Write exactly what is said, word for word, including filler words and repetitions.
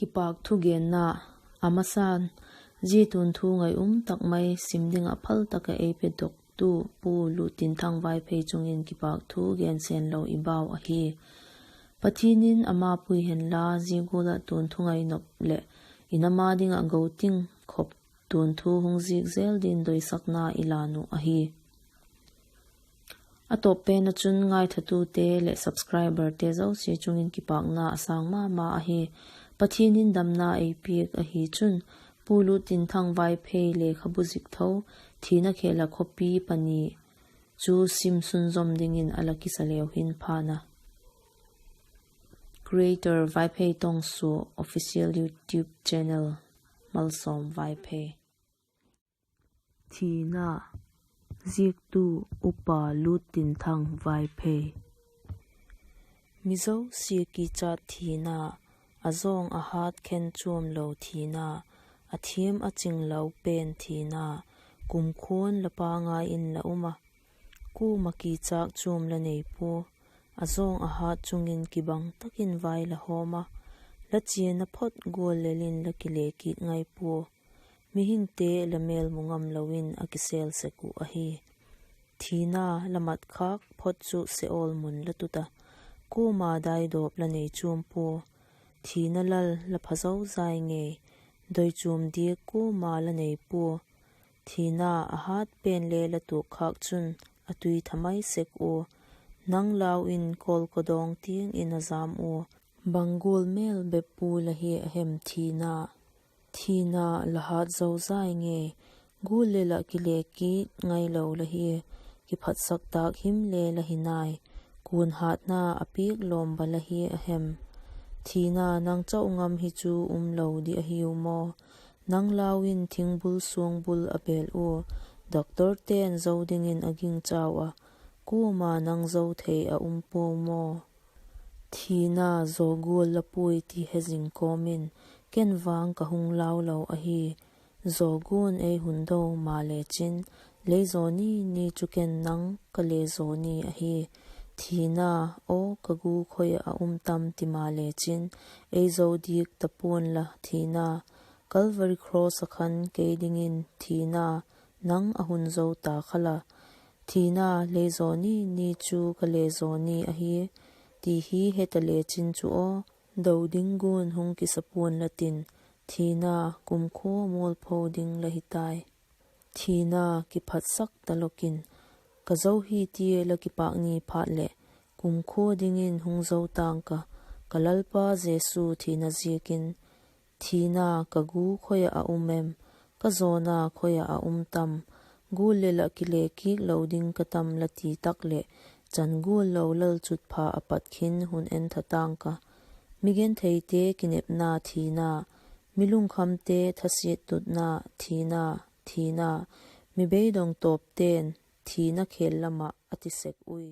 Kipâk thugenna. A masan, zia tuanthu ngai um tak mai sim ding ah phal tak ah ei pedoktu Pu Luttinthang Vaiphei chung in kipâk thu gen senlo i bau ahi. Pathian in ama pui henla, zia gual ah tuanthu ngai nop leh i nam â ding ah goting khop tuanthu hung zik zel din doisakna i lan uh ahi. A tawp pen ah chun ngaithatute leh subscriberte zosia chung in kipâkna a sâng ma ma ahi. Pathian in damna ei piak ahi chun, Pu Luttinthang Vaiphei lekhabu zik tho, thina khêl ah khawpi pani chu sim sunzawm dingin a la kisa leu hin phan a. Creator Vaiphei Tongsuak Official YouTube Channel, Malsawm Vaiphei. Thina, ziaktu Upa Luttinthang Vaiphei. Mi zosia kichat thina, a zawng a hat khen chuam lo thina, a thiam a ching lo pen thina, kumkhua'n la pangai in la um a, kuama kichâk chuam la nei pua, a zawng a hat chung in kibang tak in vai la hawm a, la chiana phot gual lel in la kile kit ngai pua. Mihingte la mêl mu ngam lo in a kisêl sek uh ahi. Thina, la mat khâk phot chu Seol mun la tut a, kuama daidawp la nei chuam pua. Thina lal, la pha zozai ngei, doichuam diak kuama la nei pua. Thina, a hat pen le la tuak khâk chun a tui tha mai sek ua, nang lau in kawlkawdawng tiang in a jam ua, bang gual mêl bep pu la hi a hem thina. Thina, la hat zozai ngei, gual lel ah kile kit ngailo la hi, kiphatsak tâk him le la hi nai, kuan hatna a piak lawm ba la hi a hem. Thina, nang chau ngam hi chu um lo di ahiu maw? Nang lau in thingbul suangbul a bêl ua, doctorte'n zo dingin a gingchau a, kuama nang zo thei a um puau maw? Thina, zaw gual la puai ti he zing kawm in, ken vang ka hung lau lo ahi. Zaw guan ei hun do malechin, lei zaw ni ni chu ken nang ka le zaw ni ahi. Thina, aw ka gu khoi ah a um tam ti malechin, ei zo diak ta pua'n la thina, Calvary Cross ah khan kei dingin thina, nang a hun zo ta kha la. Thina, lei zaw ni ni chu ka le zaw ni ahi, ti hi he ta lechin chu aw, do ding guan hung kisa pua'n la tin, thina, kumkhua mualpho ding la hi tai. Thina, kiphatsak talok in, ka zo hi tia la kipâk ni phat leh, kumkhua dingin hung zo tang ka, ka Lalpa Jesu thina ziakin. Thina, ka gu khoi ah a um em? Ka zawna khoi ah a um tam? Gual lel ah kile kik lo ding ka tam la ti tak leh, chan gual lo lalchutpha a pat khin hun entha tang ka. Mi gentheite kinepna thina, mi lungkhamte thasiat tutna thina, thina, mi beidong tawpte'n thina khêl lam ah a ti sek ui.